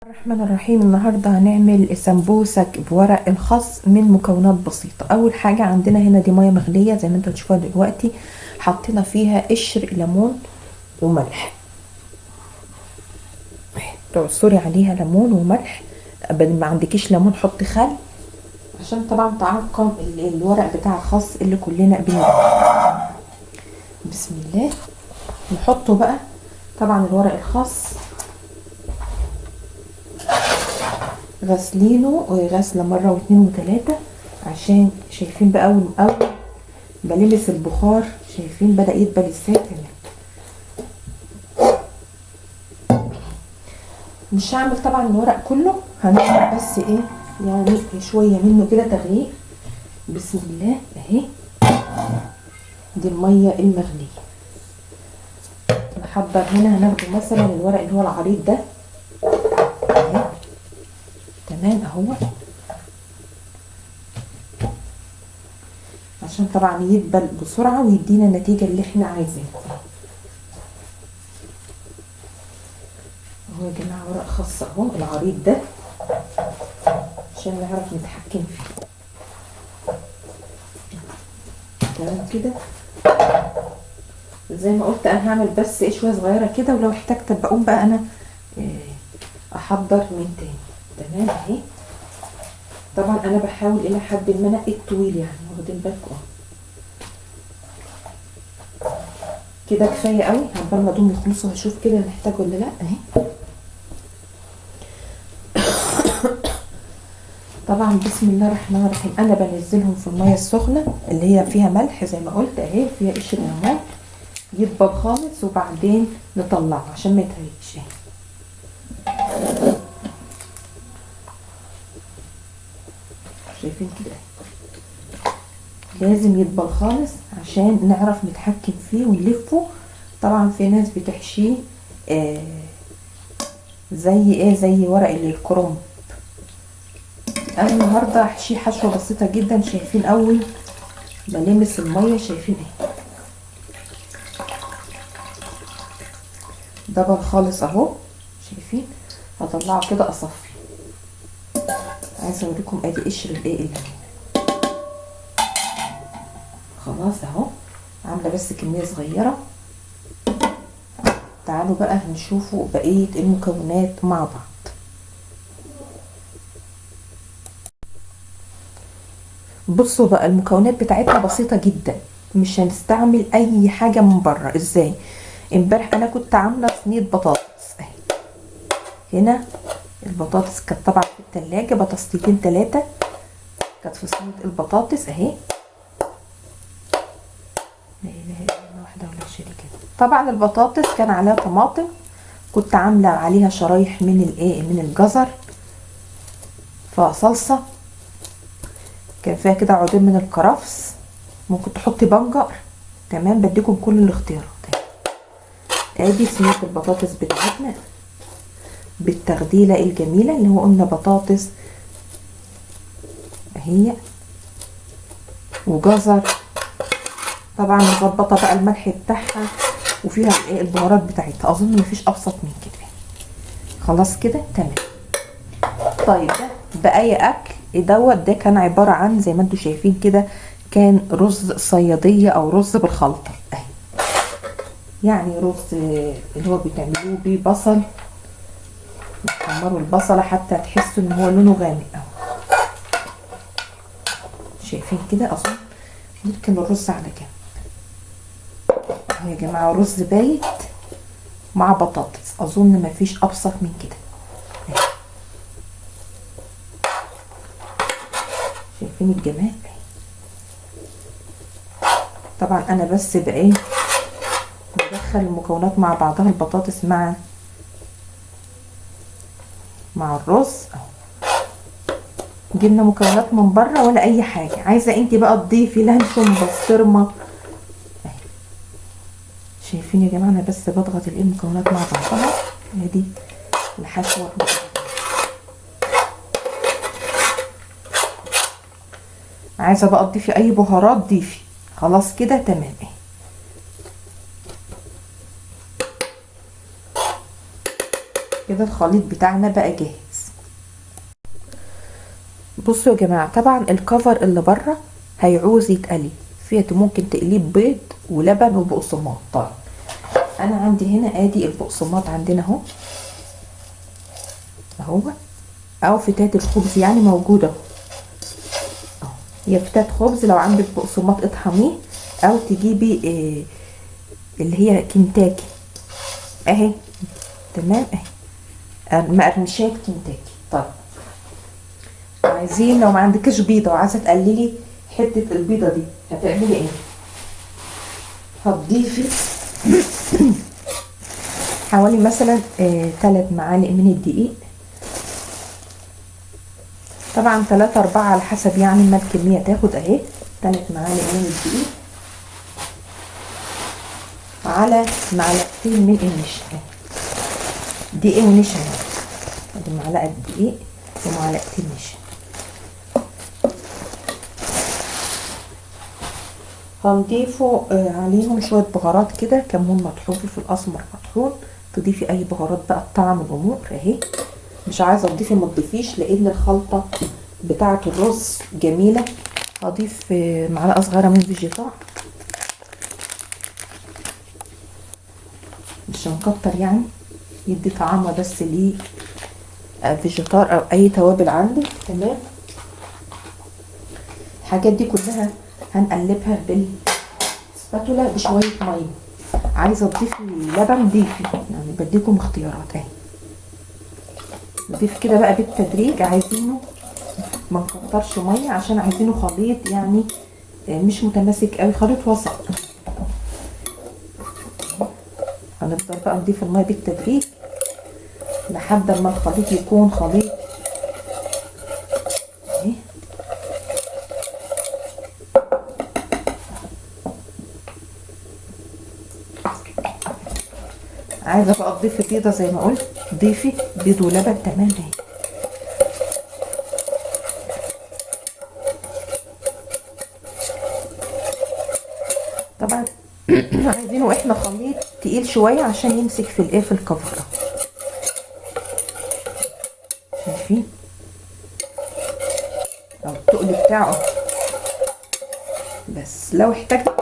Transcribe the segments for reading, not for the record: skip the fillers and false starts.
الرحمن الرحيم. النهارده هنعمل سمبوسك بورق الخس من مكونات بسيطة. اول حاجة عندنا هنا دي مية مغليه زي ما انتوا بتشوفوها دلوقتي، حطينا فيها قشر ليمون وملح، تعصري عليها ليمون وملح. بدل ما عندكيش ليمون حطي خل، عشان طبعا تعقم الورق بتاع الخس اللي كلنا بنجيبه. بسم الله. نحطه بقى طبعا الورق الخس غسلينه غسله مرة واتنين وتلاتة، عشان شايفين بقى اول بلمس البخار، شايفين بدا يدبل ازاي. تمام. مش هعمل طبعا الورق كله، هنعمل بس ايه يعني شوية منه كده تغليه. بسم الله. اهي دي المية المغليه. نحضر هنا، هناخده مثلا الورق اللي هو العريض ده اهي، تمام اهو، عشان طبعا يدبل بسرعة ويدينا النتيجة اللي احنا عايزينها. اهو يا جماعة ورق خاص اهو العريض ده، عشان نعرف نتحكم فيه. تمام كده. زي ما قلت انا هعمل بس ايه شوية صغيرة كده، ولو احتجت بقوم بقى انا احضر من تاني. تمام اهي. طبعا انا بحاول الى حد ما انقي الطويل، يعني واخدين بالكم كده كفاية قوي. عقبال ما دوم يخلصوا هشوف كده هنحتاج ولا لا. اهي طبعا بسم الله الرحمن الرحيم. انا بنزلهم في المية السخنة اللي هي فيها ملح زي ما قلت اهي، فيها قشر ليمون، يدبل خالص وبعدين نطلعه عشان ما يتهريش. شايفين كده لازم يدبل خالص عشان نعرف نتحكم فيه ونلفه. طبعا في ناس بتحشيه زي ايه، زي ورق الكرنب. انا النهارده هحشيه حشوه بسيطة جدا. شايفين اول ما لمس المية شايفين ايه، دبل خالص اهو. شايفين هطلعه كده اصفي. عايزه اوريكم ادي قشر الايه الليمون. خلاص اهو، عامله بس كمية صغيرة. تعالوا بقى نشوفوا بقية المكونات مع بعض. بصوا بقى المكونات بتاعتنا بسيطة جدا، مش هنستعمل اي حاجة من بره. ازاي؟ امبارح انا كنت عامله صينية بطاطس اهي. هنا البطاطس كانت طبعا في التلاجة، بطاطستين 3 كانت في صينية البطاطس اهي. لا اله الا الله وحده ولا شريك له. طبعا البطاطس كان عليها طماطم، كنت عامله عليها شرايح من الايه، من الجزر، فصلصه كان فيها كده عودين من الكرفس، ممكن تحطي بنجر. تمام، بديكم كل الاختيارات. ادي صينية البطاطس بتاعتنا بالتغديله الجميلة اللي هو قلنا بطاطس اهي وجزر، طبعا مظبطه بقى الملح بتاعها وفيها الايه البهارات بتاعتها. اظن مفيش ابسط من كده. خلاص كده تمام. طيب ده بقايا اكل دوت، ده كان عبارة عن زي ما انتم شايفين كده، كان رز صياديه او رز بالخلطه اهي، يعني رز اللي هو بتعملوه بيه بصل، تحمروا البصله حتى تحسوا ان هو لونه غامق اهو. شايفين كده؟ اظن نركن الرز على جنب اهو يا جماعة. رز بايت مع بطاطس، اظن مفيش ابسط من كده. شايفين الجمال؟ طبعا انا بس بايه بدخل المكونات مع بعضها، البطاطس مع الرز اهو. جبنا مكونات من بره ولا اي حاجة. عايزه انت بقى تضيفي لانشون بسطرمه اهي. شايفين يا جماعة؟ انا بس بضغط الايه المكونات مع بعضها. ادي الحشوه. عايزه بقى تضيفي اي بهارات ضيفي. خلاص كده تمام اهي. كده كده الخليط بتاعنا بقى جاهز. بصوا يا جماعة، طبعا الكفر اللي بره هيعوز يتقلي، فيها ممكن تقليه بيض ولبن وبقسماط. طيب انا عندي هنا ادي البقسماط عندنا اهو اهو، او فتات الخبز يعني موجودة اهو، هي فتات خبز. لو عندك بقسماط اطحنيه، او تجيبي اللي هي كنتاكي اهي، تمام اهي مقرمشات كنتاكي. طيب عايزين لو ما عندكش بيضة وعايزه تقللي حتة البيضة دي هتعملي ايه؟ هتضيفي حوالي مثلا 3 معالق من الدقيق، طبعا 3 4 على حسب يعني ما الكمية تاخد اهي. 3 معالق من الدقيق على معلقتين من النشا، دقيق ونشا، ادي معلقه دقيق ومعلقتين نشا. هنضيفوا عليهم شوية بهارات كده، كمون مطحون، فلفل اسمر مطحون، تضيفي اي بهارات بقى الطعم الامور اهي. مش عايزه تضيفي ما تضيفيش، لان الخلطة بتاعه الرز جميلة. هضيف معلقه صغيرة من فيجيتار، مش هنكتر يعني، يدي طعامه بس ليه فيجيتار او اي توابل عندك. تمام، الحاجات دي كلها هنقلبها بالسباتولا بشوية مية. عايزه تضيفي لبن ضيفي، يعني بديكم اختيارات اهي. نضيف كده بقى بالتدريج، عايزينه ما نكترش مية عشان عايزينه خليط يعني مش متماسك قوي، خليط وسط. هنفضل بقى نضيف المية بالتدريج لحد ما الخليط يكون خليط اهي. عايزه بقى تضيفي بيضة زي ما قلت، ضيفي بيض ولبن. تمام اهي. طبعا عايزينه احنا خليط تقيل شوية عشان يمسك في الايه، في الكفر. شايفين او التقل بتاعه؟ بس لو احتاجت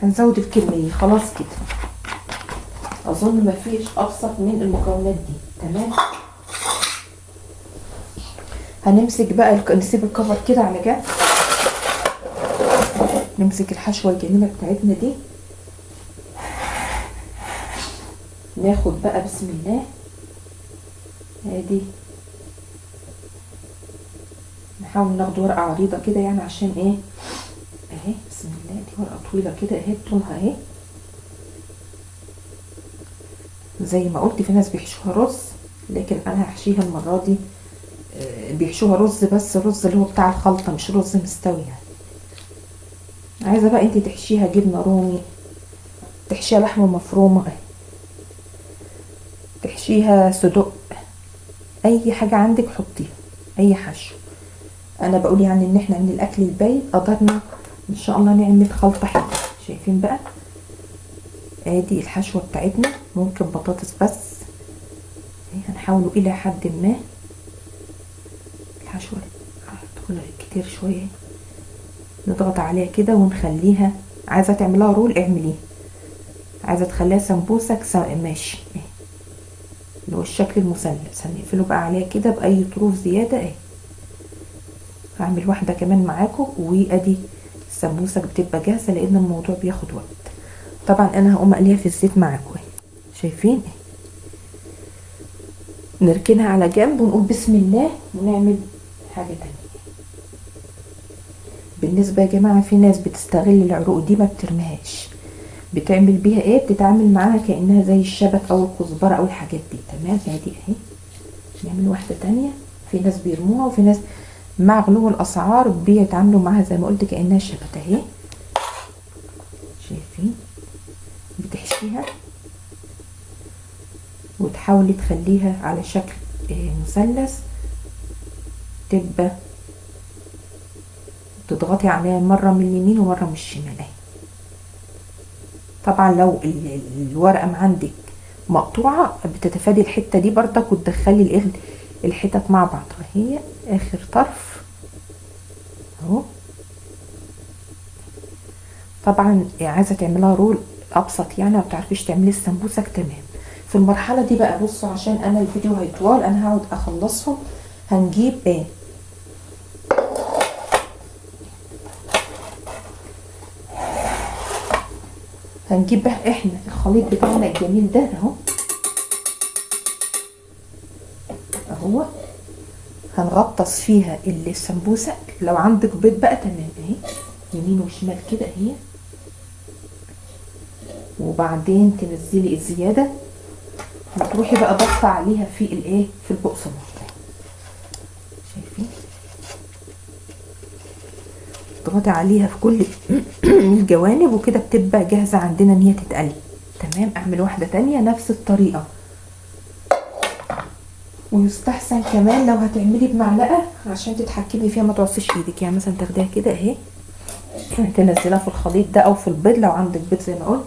هنزود الكمية. خلاص كده اظن مفيش ابسط من المكونات دي. تمام، هنمسك بقى نسيب الكفر كده على جنب، نمسك الحشوه الجميلة بتاعتنا دي. ناخد بقى بسم الله ادي، نحاول ناخد ورقة عريضة كده يعني عشان ايه اهي. بسم الله، دي ورقة طويلة كده اهي، طولها اهي. زي ما قلت في ناس بيحشوها رز، لكن انا هحشيها المرة دي بيحشوها رز، بس الرز اللي هو بتاع الخلطة مش رز مستوي يعني. عايزه بقى انت تحشيها جبنه رومي، تحشيها لحمه مفرومه، تحشيها صدق، اي حاجة عندك حطيها، اي حشو. انا بقول يعني ان احنا من الاكل البايت قدرنا ان شاء الله نعمل خلطه حلوة. شايفين بقى ادي الحشوه بتاعتنا، ممكن بطاطس بس، هنحاوله الى حد ما. الحشوه هتدخل كتير شوية، نضغط عليها كده ونخليها. عايزه تعملها رول اعمليه، عايزه تخليها سمبوسك ماشي، اللي هو الشكل المثلث. هنقفله بقى عليها كده باي طروف زيادة اهي. هعمل واحدة كمان معاكم، وادي السمبوسك بتبقى جاهزة لان الموضوع بياخد وقت. طبعا انا هقوم اقليها في الزيت معاكم اهي. شايفين؟ نركنها على جنب ونقول بسم الله ونعمل حاجة تانية. بالنسبة يا جماعة في ناس بتستغل العروق دي ما بترميهاش، بتعمل بيها ايه؟ بتتعامل معاها كانها زي الشبت او الكزبره او الحاجات دي. تمام، ادي اهي. نعمل واحدة تانية. في ناس بيرموها، وفي ناس مع غلو الاسعار بيتعاملوا معاها زي ما قلت كانها شبت اهي. شايفين؟ بتحشيها وتحاولي تخليها على شكل مثلث، تبقى تضغطي عليها مرة من اليمين ومرة من الشمال اهي. طبعا لو الورقة ما عندك مقطوعة، بتتفادي الحتة دي برضك وتدخلي الايه الحتت مع بعض. هي اخر طرف اهو. طبعا عايزه تعملها roll ابسط يعني، ما بتعرفيش تعملي السمبوسك تمام. في المرحلة دي بقى بصوا، عشان انا الفيديو هيطول انا هقعد اخلصهم. هنجيب ايه؟ هنجيب بقى احنا الخليط بتاعنا الجميل ده اهو اهو، هنغطس فيها السمبوسك. لو عندك بيض بقى تمام اهي، يمين وشمال كده اهي، وبعدين تنزلي الزيادة وتروحي بقى ضغطه عليها في الايه، في البقسماط. شايفين؟ تضغطي عليها في كل الجوانب وكده بتبقى جاهزة عندنا ان هي تتقلي. تمام. اعمل واحدة تانية نفس الطريقة، ويستحسن كمان لو هتعملي بمعلقه عشان تتحكمي فيها ما تعصيش ايدك، يعني مثلا تاخديها كده اهي تنزلها في الخليط ده او في البيض لو عندك بيض زي ما قلت،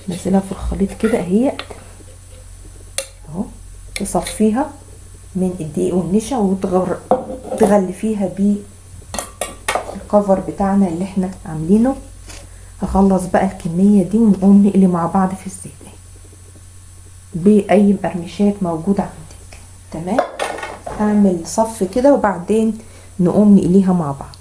نزلها في الخليط كده اهي اهو، تصفيها من الدقيق والنشا وتغلفيها بالكفر بتاعنا اللي احنا عاملينه. هخلص بقى الكمية دي ونقوم نقلي مع بعض في الزيت بأي مقرمشات موجودة عندك. تمام. اعمل صف كده وبعدين نقوم نقليها مع بعض.